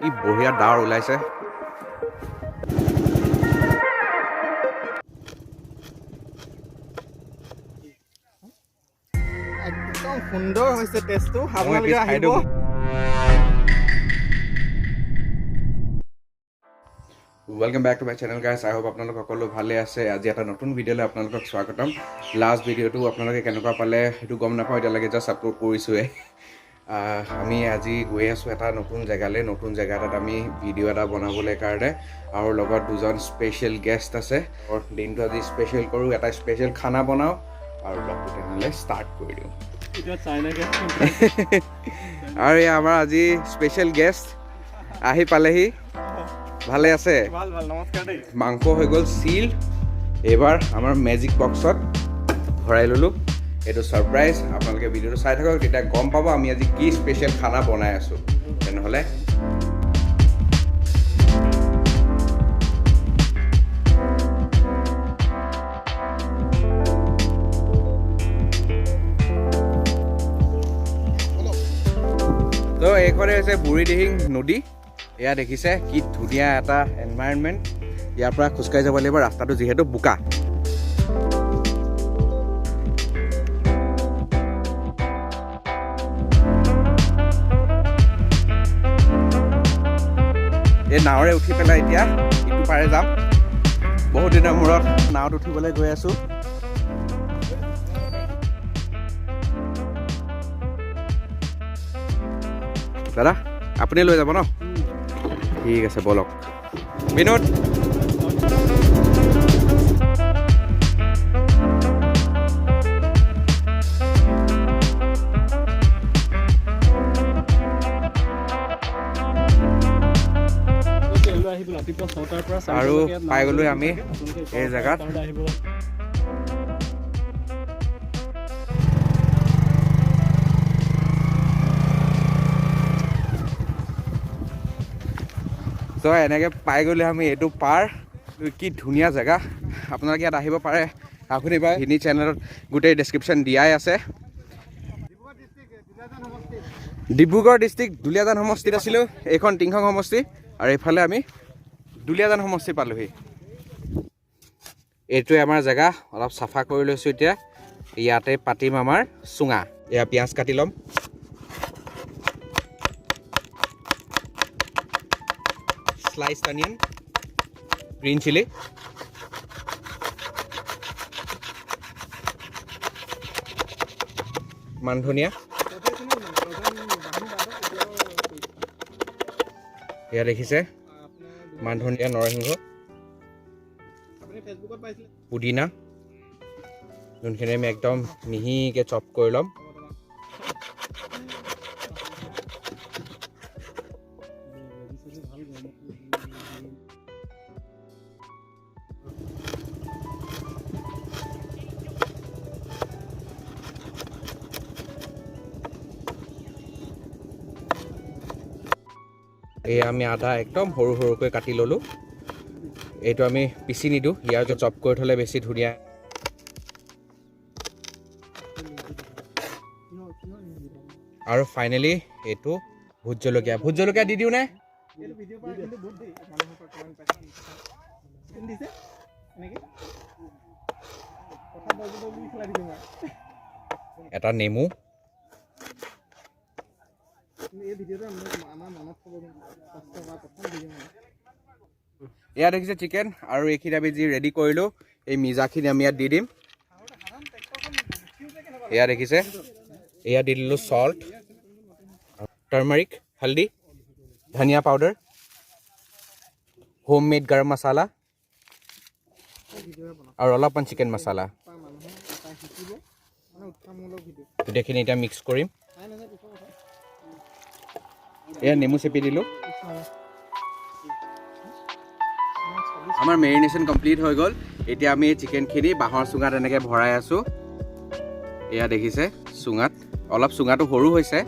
কি বঢ়িয়া ডাৱৰ ওলাইছে। একদম সুন্দৰ হৈছে টেষ্টটো, আপোনালোকে আহিব। Welcome back to my channel guys. I hope আপোনালোক সকলো ভালে আছে। আজি এটা নতুন ভিডিঅ'লৈ আপোনালোকক স্বাগতম। লাষ্ট ভিডিঅ'টো আপোনালোকে কেনেকুৱা পালে সেইটো গম নাপাওঁ এতিয়ালৈকে, জাষ্ট আপলোড কৰিছোঁহে। আমি আজি গৈ আছোঁ এটা নতুন জেগালৈ। নতুন জেগা এটাত আমি ভিডিঅ' এটা বনাবলৈ কাৰণে, আৰু লগত দুজন স্পেচিয়েল গেষ্ট আছে। দিনটো আজি স্পেচিয়েল কৰোঁ, এটা স্পেচিয়েল খানা বনাওঁ আৰু ব্লগটো তেনেহ'লে ষ্টাৰ্ট কৰি দিওঁ। আৰু এই আমাৰ আজি স্পেচিয়েল গেষ্ট আহি পালেহি। ভালে আছে? মাংস হৈ গ'ল চিল। এইবাৰ আমাৰ মেজিক বক্সত ভৰাই ল'লোঁ। এইটো ছাৰপ্ৰাইজ, আপোনালোকে ভিডিঅ'টো চাই থাকক, তেতিয়া গম পাব আমি আজি কি স্পেচিয়েল খানা বনাই আছোঁ। তেনেহ'লে তো এইখনে হৈছে বুঢ়ীদিহিং নদী। এয়া দেখিছে কি ধুনীয়া এটা এনভাইৰনমেণ্ট। ইয়াৰ পৰা খোজকাঢ়ি যাব লাগিব, ৰাস্তাটো যিহেতু বোকা। এই নাৱৰে উঠি পেলাই এতিয়া ইটো পাৰে যাম। বহুত দিনৰ মূৰত নাৱত উঠিবলৈ গৈ আছোঁ। দাদা আপুনি লৈ যাব ন? ঠিক আছে, ব'লক। বিনোদ, আৰু পাই গ'লো আমি এই জেগাত। ত' এনেকৈ পাই গ'লে আমি এইটো পাৰ। কি ধুনীয়া জেগা, আপোনালোকে ইয়াত আহিব পাৰে। আপুনি বা হিন্দী চেনেলত গোটেই ডেছক্ৰিপশ্যন দিয়াই আছে। ডিব্ৰুগড় ডিষ্ট্ৰিক্ট দুলীয়াজান সমষ্টিত আছিলোঁ, এইখন টিংখং সমষ্টি, আৰু এইফালে আমি দুলীয়াজান সমষ্টি পালোহি। এইটোৱে আমাৰ জেগা, অলপ চাফা কৰি লৈছোঁ এতিয়া। ইয়াতে পাতিম আমাৰ চুঙা। এয়া পিঁয়াজ কাটি ল'ম। Sliced onion, green chili, মান ধনিয়া। এয়া দেখিছে মান ধনিয়া, নৰসিংহ, পুদিনা, যোনখিনি আমি একদম মিহিকৈ চপ কৰি ল'ম। এয়া আমি আদা একদম সৰু সৰুকৈ কাটি ল'লোঁ। এইটো আমি পিচি নিদিওঁ, ইয়াৰ চপ কৰি থ'লে বেছি ধুনীয়া। আৰু ফাইনেলি এইটো ভোট জলকীয়া। ভোট জলকীয়া দি দিওঁ নে? এটা নেমু। এয়া দেখিছে চিকেন, আৰু এইখিনি আমি যি ৰেডি কৰিলোঁ এই মিজাখিনি আমি ইয়াত দি দিম। এয়া দেখিছে, এয়া দি দিলোঁ চল্ট, টাৰ্মাৰিক, হালধি, ধনিয়া পাউডাৰ, হোম মেড গৰম মছলা, আৰু অলপমান চিকেন মছলা। গোটেইখিনি এতিয়া মিক্স কৰিম। এয়া নেমু চেপি দিলোঁ। আমাৰ মেৰিনেশ্যন কমপ্লিট হৈ গ'ল। এতিয়া আমি এই চিকেনখিনি বাঁহৰ চুঙাত এনেকৈ ভৰাই আছোঁ। এয়া দেখিছে চুঙাত, অলপ চুঙাটো সৰু হৈছে,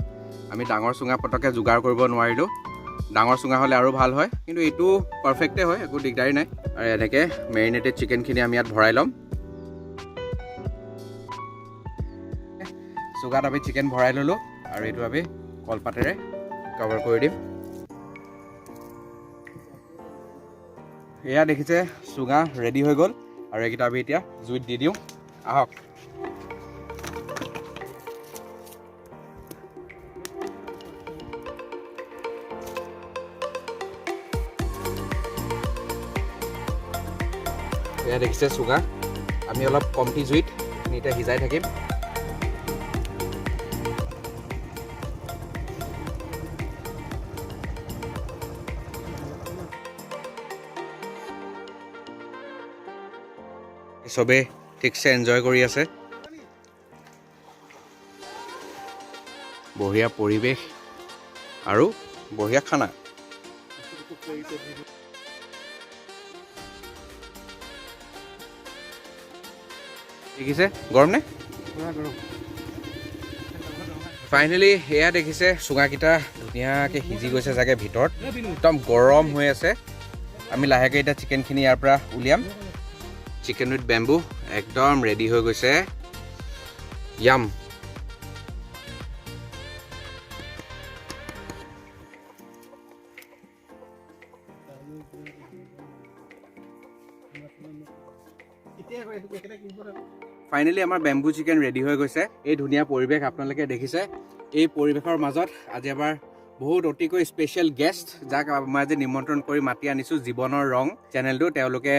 আমি ডাঙৰ চুঙা পটককৈ যোগাৰ কৰিব নোৱাৰিলোঁ। ডাঙৰ চুঙা হ'লে আৰু ভাল হয়, কিন্তু এইটো পাৰফেক্টে হয়, একো দিগদাৰী নাই। আৰু এনেকৈ মেৰিনেটেড চিকেনখিনি আমি ইয়াত ভৰাই ল'ম। চুঙাত আমি চিকেন ভৰাই ল'লোঁ, আৰু এইটো আমি কলপাতেৰে কভাৰ কৰি দিম। এয়া দেখিছে চুঙা ৰেডি হৈ গ'ল আৰু এইকেইটা আমি এতিয়া জুইত দি দিওঁ। আহক। এয়া দেখিছে চুঙা, আমি অলপ কমটি জুইত এতিয়া সিজাই থাকিম। চবে ঠিকছে এনজয় কৰি আছে। বঢ়িয়া পৰিৱেশ আৰু বঢ়িয়া খানা। দেখিছে গৰম নে? ফাইনেলি এয়া দেখিছে চুঙাকেইটা ধুনীয়াকৈ সিজি গৈছে চাগে, ভিতৰত একদম গৰম হৈ আছে। আমি লাহেকৈ এতিয়া চিকেনখিনি ইয়াৰ পৰা উলিয়াম। চিকেন উইথ বেম্বু একদম ৰেডি হৈ গৈছে। য়াম। ফাইনেলি আমাৰ বেম্বু চিকেন ৰেডি হৈ গৈছে। এই ধুনীয়া পৰিৱেশ আপোনালোকে দেখিছে। এই পৰিৱেশৰ মাজত আজি আমাৰ বহুত অতিকৈ স্পেচিয়েল গেষ্ট, যাক মই আজি নিমন্ত্ৰণ কৰি মাতি আনিছোঁ, জীৱনৰ ৰং চেনেলটো। তেওঁলোকে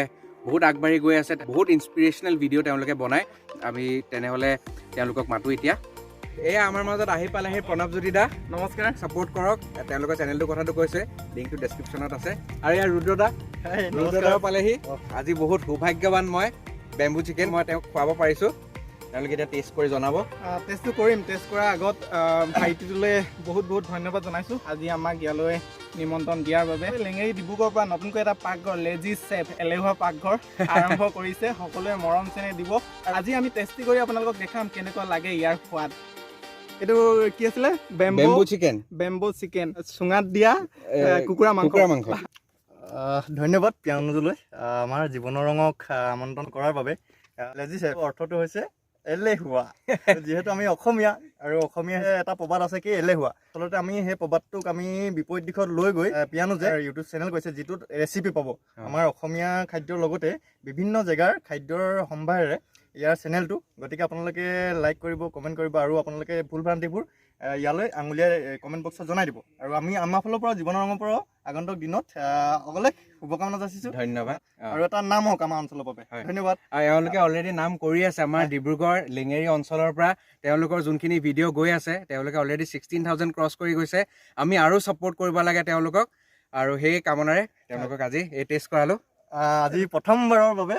বহুত আগবাঢ়ি গৈ আছে, বহুত ইনস্পিৰেশ্যনেল ভিডিঅ' তেওঁলোকে বনায়। আমি তেনেহ'লে তেওঁলোকক মাতোঁ এতিয়া। এয়া আমাৰ মাজত আহি পালেহি প্ৰণৱজ্যোতি দা। নমস্কাৰ, ছাপোৰ্ট কৰক। তেওঁলোকৰ চেনেলটোৰ কথাটো কৈছে, লিংকটো ডেছক্ৰিপশ্যনত আছে। আৰু ইয়াৰ ৰুদ্ৰ দা, ৰুদ্ৰ দাও পালেহি। আজি বহুত সৌভাগ্যৱান মই, বেম্বু চিকেন মই তেওঁক খুৱাব পাৰিছোঁ। তেওঁলোকে এতিয়া টেষ্ট কৰি জনাব। টেষ্টটো কৰিম। টেষ্ট কৰাৰ আগত ভাইটিটোলৈ বহুত বহুত ধন্যবাদ জনাইছোঁ আজি আমাক ইয়ালৈ নিমন্ত্ৰণ দিয়াৰ বাবে। লেঙেৰী ডিব্ৰুগড়ৰ পৰা নতুনকৈ এটা পাকঘৰ, লেজি চেফ এলেহুৱা পাকঘৰ আৰম্ভ কৰিছে। সকলোৱে মৰম চেনেহ দিব। আজি আমি টেষ্টি কৰি আপোনালোকক দেখাম কেনেকুৱা লাগে ইয়াৰ সোৱাদ। এইটো কি আছিলে? Bamboo chicken. Bamboo chicken, চুঙাত দিয়া কুকুৰা মাংস। কুকুৰা মাংস। ধন্যবাদ পিয়ানুজলৈ আমাৰ জীৱনৰ ৰঙক আমন্ত্ৰণ কৰাৰ বাবে। লেজি চেফ অৰ্থটো হৈছে এলেহুৱা। যিহেতু আমি অসমীয়া, আৰু অসমীয়া এটা প্ৰবাদ আছে কি এলেহুৱা। আচলতে আমি সেই প্ৰবাদটোক আমি বিপৰীত দিশত লৈ গৈ পিয়ানুজে ইউটিউব চেনেল কৈছে, যিটোত ৰেচিপি পাব আমাৰ অসমীয়া খাদ্যৰ লগতে বিভিন্ন জেগাৰ খাদ্যৰ সম্ভাৰেৰে ইয়াৰ চেনেলটো। গতিকে আপোনালোকে লাইক কৰিব, কমেণ্ট কৰিব, আৰু আপোনালোকে ভুল ভ্ৰান্তিবোৰ ইয়ালৈ আঙুলিয়াই কমেণ্ট বক্সত জনাই দিব। আৰু আমি আমাৰ ফালৰ পৰা, জীৱনৰ ৰঙৰ পৰাও আগন্তুক দিনত অগলেখ শুভকামনা যাচিছোঁ। ধন্যবাদ। আৰু এটা নাম হওক আমাৰ অঞ্চলৰ বাবে। ধন্যবাদ। আৰু এওঁলোকে অলৰেডি নাম কৰি আছে আমাৰ ডিব্ৰুগড় লেঙেৰী অঞ্চলৰ পৰা। তেওঁলোকৰ যোনখিনি ভিডিঅ' গৈ আছে, তেওঁলোকে অলৰেডি 16,000 ক্ৰছ কৰি গৈছে। আমি আৰু ছাপোৰ্ট কৰিব লাগে তেওঁলোকক, আৰু সেই কামনাৰে তেওঁলোকক আজি এই টেষ্ট কৰালোঁ। আজি প্ৰথমবাৰৰ বাবে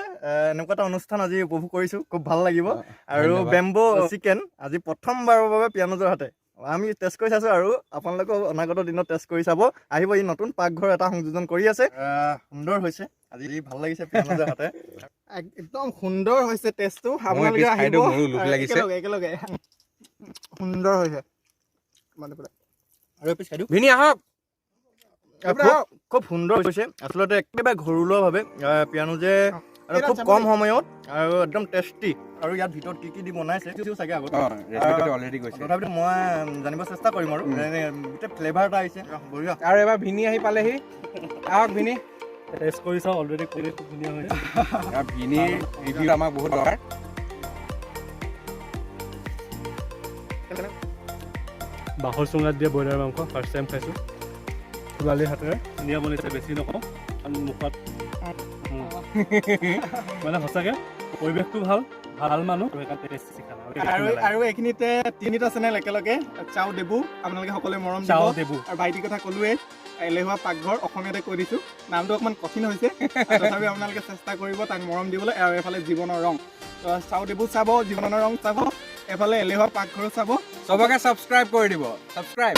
এনেকুৱা এটা অনুষ্ঠান আজি উপভোগ কৰিছোঁ, খুব ভাল লাগিব। আৰু বেম্বো চিকেন আজি প্ৰথমবাৰৰ বাবে পিয়ানুজৰ হাতে আমি টেষ্ট কৰি চাইছোঁ, আৰু আপোনালোকেও অনাগত দিনত টেষ্ট কৰি চাব আহিব। ই নতুন পাকঘৰ এটা সংযোজন কৰি আছে, সুন্দৰ হৈছে, আজি ভাল লাগিছে পিয়ানুজৰ হাতে। একদম সুন্দৰ হৈছে টেষ্টটো। আপোনালোকে আহিব, একেলগে সুন্দৰ হৈছে। আৰু এপিচ খাই দিওঁ। ভিনি আহক। খুব সুন্দৰ হৈছে। আচলতে একেবাৰে ঘৰুৱাভাৱে পিয়ানুজে আৰু খুব কম সময়ত আৰু একদম টেষ্টি। আৰু ইয়াত ভিতৰত কি কি দি বনাইছে চাগে আগত তথাপিতো মই জানিব চেষ্টা কৰিম। আৰু গোটেই ফ্লেভাৰ এটা আহিছে, বঢ়িয়া। আৰু এবাৰ ভিনি আহি পালেহি। আহক ভিনি, টেষ্ট কৰি চাওঁ। অলৰেডি খুব ধুনীয়া হৈছে। ভিনিৰ ৰিভিউ আমাক বহুত দৰকাৰ। বাঁহৰ চুঙাত দিয়া ব্ৰইলাৰ মাংস ফাৰ্ষ্ট টাইম খাইছোঁ। ছোৱালীৰ হাতেৰে ধুনীয়া বনাইছে, বেছি নকওঁ কাৰণ মুখত মানে সঁচাকৈ পৰিৱেশটো ভাল, ভাল মানুহ। আৰু এইখিনিতে তিনিটা চেনেল একেলগে, চাও দেবু, আপোনালোকে সকলোৱে মৰম দিব। আৰু ভাইটিৰ কথা ক'লোৱে, এলেহুৱা পাকঘৰ অসমীয়াতে কৈ দিছোঁ, নামটো অকণমান কঠিন হৈছে, তথাপি আপোনালোকে চেষ্টা কৰিব তাক মৰম দিবলৈ। আৰু এইফালে জীৱনৰ ৰং, চাও দেবু চাব, জীৱনৰ ৰং চাব, এইফালে এলেহুৱা পাকঘৰো চাব। চবকে ছাবস্ক্ৰাইব কৰি দিব, ছাবস্ক্ৰাইব।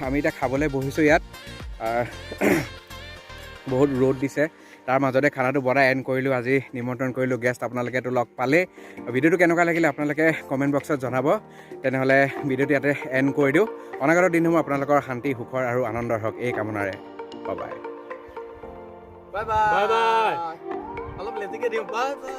আমি এতিয়া খাবলৈ বহিছোঁ ইয়াত। বহুত ৰ'দ দিছে, তাৰ মাজতে খানাটো বনাই এণ্ড কৰিলোঁ। আজি নিমন্ত্ৰণ কৰিলোঁ গেষ্ট, আপোনালোকেতো লগ পালেই। ভিডিঅ'টো কেনেকুৱা লাগিলে আপোনালোকে কমেণ্ট বক্সত জনাব। তেনেহ'লে ভিডিঅ'টো ইয়াতে এণ্ড কৰি দিওঁ। অনাগত দিনসমূহ আপোনালোকৰ শান্তি, সুখৰ আৰু আনন্দৰ হওক এই কামনাৰে। Bye bye. Bye bye. Bye bye. অলপ লেজিকে দিওঁ, বাই বাই।